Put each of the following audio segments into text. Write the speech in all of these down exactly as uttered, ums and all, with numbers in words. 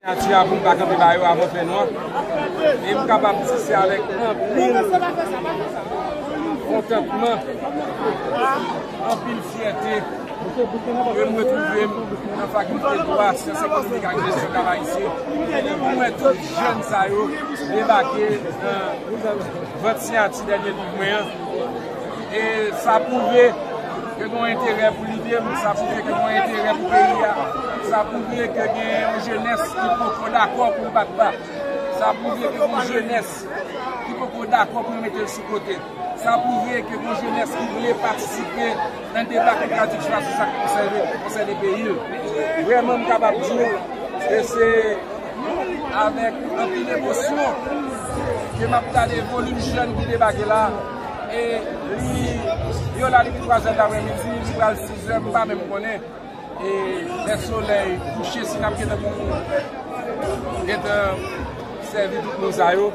Nati a pou m pa kanpe ba yo avan fènwa. E m kapab di se avèk anpil kontantman, anpil fyète ke m retwouve m nan Fakilte Dwa, Syans Ekonomik ak Jesyon Kab Ayisyen. Pou m wè tout jèn sa yo debake nan vant siyati dènye liv mwen an. E sa pwouve ke gen yon enterè pou lide m, sa pwouve ke gen yon enterè pou peyi a, sa pwouve ke gen yon jenès ki poko dakò pou l bat ba, sa pwouve ke gen yon jenès ki poko dakò pou yo mete l sou kote, sa pwouve ke gen yon jenès ki vle patisipe nan deba ki ka di chwazi sa k konsène, konsène peyi l. Vrèman, m kapab di w ke se avèk anpil emosyon ke m ap gade volim jèn ki debake la. E li, yo la depi twazè daprèmidi, li pral sizè, m pa menm konnen. E lè solèy kouche, si n ap gentan pou gentan sèvi tout moun sa yo.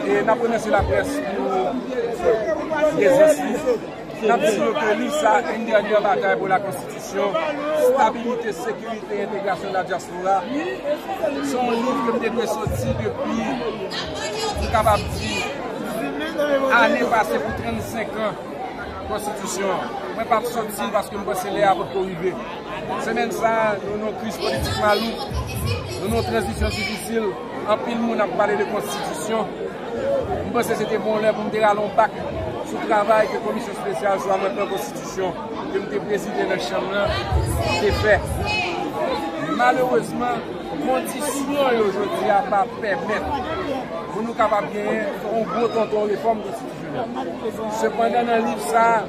E n ap remèsye laprès pou prezans li. N ap di yo ke liv sa, Une dernière bataille pour la Constitution, stabilité, sécurité et intégration de la diaspora. Se yon liv ke m te dwe soti depi, m kapab di, ane pase pou trannsenk an konstitisyon an. Mwen pa t soti l paske m panse lè a potko rive. Semèn sa a, nou nan yon kriz politik malouk, nou nan yon tranzisyon difisil. Anpil moun ap pale de konstitisyon. M panse se te bon lè pou m te rale yon bak sou travay ke Komisyon Espesyal sou amandman konstitisyon ke m te prezide nan chanm nan te fè. Malerezman, kondisyon yo jodi a pa pèmèt pou nou kapab genyen yon gwo tonton refòm konstitisyonèl. Sepandan, nan liv sa a,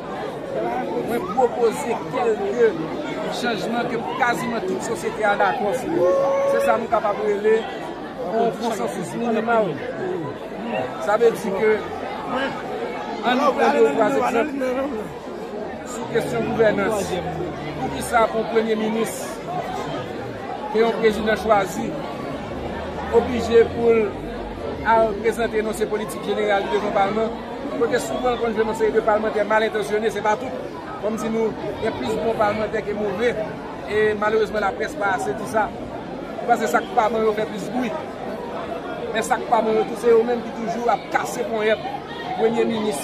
mwen pwopoze kèlke chanjman ke kaziman tout sosyete a dakò sou yo. Se sa nou kapab rele yon konsansis minimal. Sa vle di ke, ann nou pran de ou twa egzanp sou kesyon gouvènans. Poukisa pou yon premye minis ke yon prezidan chwazi oblije pou l al prezante enonse politik jeneral li devan palman, kote souvan l konn jwenn yon seri de palmantè mal entansyone, se pa tout. Kòmsi nou gen plis bon palmantè ke move, e malerezman laprès pa ase di sa. Paske sa k pa bon yo fè plis bri. Men sa k pa bon yo tou, se yo menm ki toujou ap kase ponyèt premye minis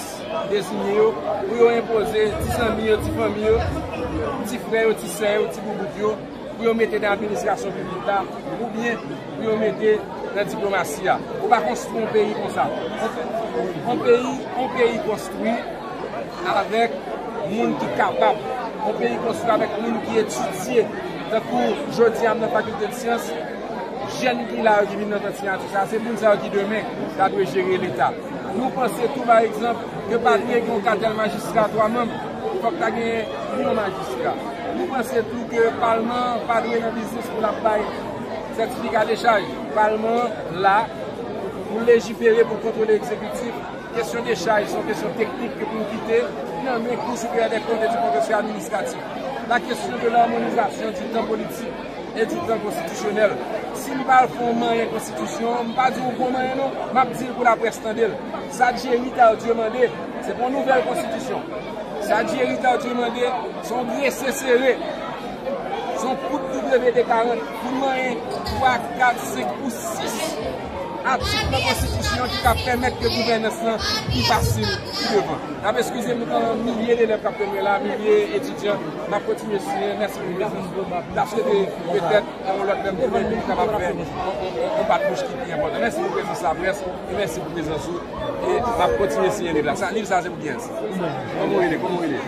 deziye yo, pou yo enpoze ti zanmi yo, ti fanmi yo, ti frè yo, ti sè yo, ti boubout yo, pou yo mete nan administrasyon piblik la, oubyen pou yo mete nan diplomasi a. Ou pa konstwi yon peyi konsa. Yon peyi, yon peyi konstwi avèk moun ki kapab. Yon peyi konstwi avèk moun ki etidye. Tankou jodi a, m nan fakilte de syans, jèn ki la yo ki vin nan tant siyati sa, se moun sa yo ki demen ta dwe jere Leta. Nou panse tou, pa egzanp, ke pa dwe gen yon katèl majistra twa manm, fòk ta gen yon majistra. Nou panse tou ke palman an pa dwe nan biznis pou l ap bay sètifika dechaj. Palman an la pou lejifere, pou kontwole egzekitif. Kesyon dechaj se yon kesyon teknik ke pou n kite nan men Cour supérieure des comptes et du contentieux administratif. La question de l'harmonisation du temps politique et du temps constitutionnel. Si m pa al fè yon manyen konstitisyon an, m pa di yon gwo manyen non, m ap di l pou laprès tande l. Sa Jerry Tardieu mande, se pa yon nouvèl konstitisyon. Sa Jerry Tardieu mande, se yon grese sere. Se yon kout W D karant pou n manyen twa, kat, senk ou sis atik nan konstitisyon ki ka pèmèt ke gouvènans lan pi fasil pi devan. N ap eskize m, nou gen milye de elèv k ap tann mwen la, milye etidyan. N ap kontinye siyen. Mèsi pou prezans nou. N ap swete petèt yon lòt lè m tounen pou nou kapab fè yon, yon, yon, yon bat bouch ki pi enpòtan. Mèsi pou prezans laprès e mèsi pou prezans ou. E m ap kontinye siyen liv la. Sa, liv sa se pou kiyès? Kòman w rele? Kòman w rele?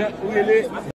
Jan, ou rele?